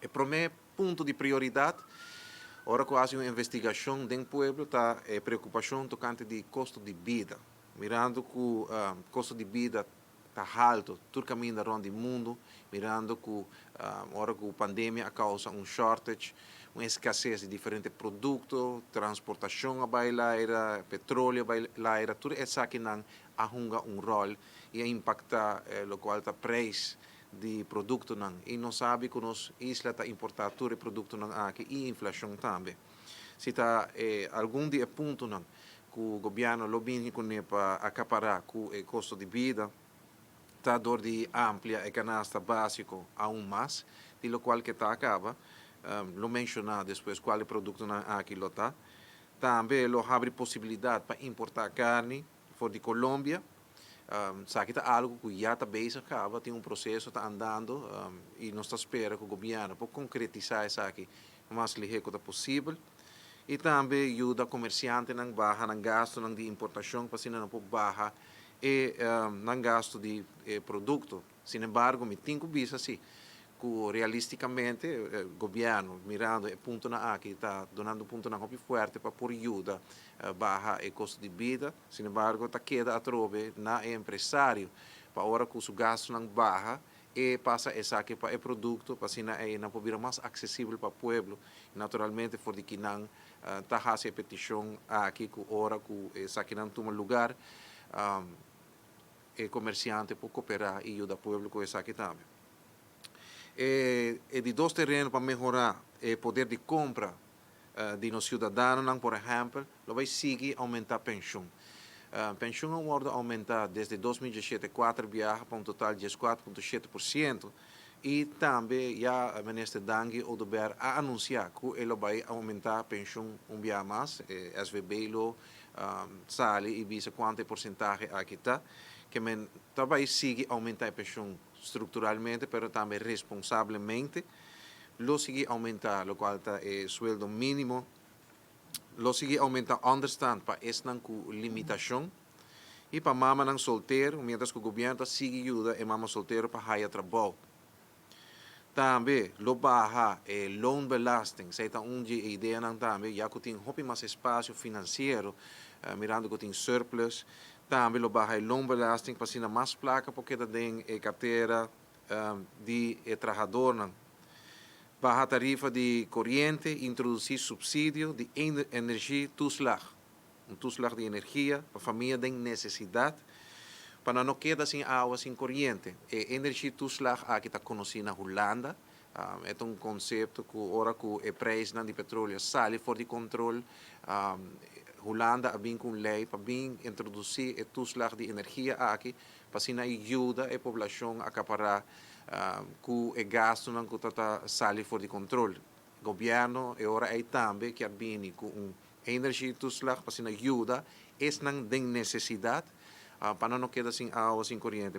E promé punto di prioridat, ora ku hasi un investigashon den pueblo, ta e preokupashon tokante di kosto di bida. Mirando ku kosto di bida ta haltu tur kaminda rònt di mundu, mirando ku ora ku pandemia a kousa un shortage, un eskases di diferente produkto, transportashon a bai laira, petroleo a bai laira, tur esakinan a hunga un ròl i a impaktá lokual ta preis di produktonan. I nos sabi ku nos isla ta importá tur e produktonan aki i inflashon tambe. Si ta algun di e puntonan ku gobièrnu lo bini kuné pa akapará ku e kosto di bida, ta dor di amplia e kanasta básiko aun mas di lokual ke ta kaba. Lo menshoná despues kual e produktonan aki lo ta. Tambe lo habri posibilidat pa importá karni for di Colombia. Esaki ta algu ku ya ta bezig kaba, tin un proseso ta andando i nos ta spera ku gobièrnu por konkretisá esaki mas lihé ku ta posibel. I tambe yuda komersiantenan baha nan gastunan di importashon pa asina nan por baha e nan gastu di e produkto. Sin embargo, mi tin ku bisa si ku realistikamente gobièrnu, mirando e puntonan aki, ta dunando puntonan hopi fuerte pa por yuda baha e kosto di bida. Sin embargo, ta keda atrobe na e empresario pa ora ku su gastunan baha, e pasa esaki pa e produkto, pa asina einan por bira mas aksesibel pa pueblo. Naturalmente for di kinan ta hasi e petishon aki ku ora ku esakinan tuma lugar, e komersiante por koperá i yuda pueblo ku esaki tambe. E di dos tereno pa mehorá e poder di kompra di nos siudadanonan, por ehèmpel, lo bai sigui oumentá penshun. Penshun a wòrdu oumentá desde 2017 kuater biaha pa un total 14.7% i tambe ya Minister Dangui Oduber a anunsiá ku e lo bai oumentá penshun un biaha mas. E SVB lo sali i bisa kuantu e porsentahe aki ta. Ke men ta bai sigui oumentá e penshun strukturalmente pero tambe responsablemente. Lo sigui oumentá lokual ta e sueldo mínimo. Lo sigui oumentá ònderstant pa esnan ku limitashon i pa mamanan soltero, miéntras ku gobièrnu ta sigui yuda e mama soltero pa haya trabou. Tambe lo baha e loonbelasting, esei ta un di e ideanan tambe, ya ku tin hopi mas espasio finansiero, mirando ku tin surplus. Tambe lo baha e loonbelasting pa asina mas plaka por keda den e kartera di e trahadornan. Baha tarifa di koriente, introdusí supsidio di energietoeslag, un toeslag di energia pa famia den nesesidat, pa nan no keda sin awa, sin koriente. E energietoeslag aki ta konosí na Hulanda. E ta un konsepto ku ora ku e preisnan di petroleo sali for di kontrol, Hulanda a bin ku un lei pa bin introdusí e toeslag di energia aki pa asina e yuda e poblashon akapará ku e gastunan ku ta ta sali for di kontrol. Gobièrnu e ora ei tambe kier bini ku un energietoeslag pa asina yuda esnan den nesesidat pa nan no keda sin awa, sin koriente.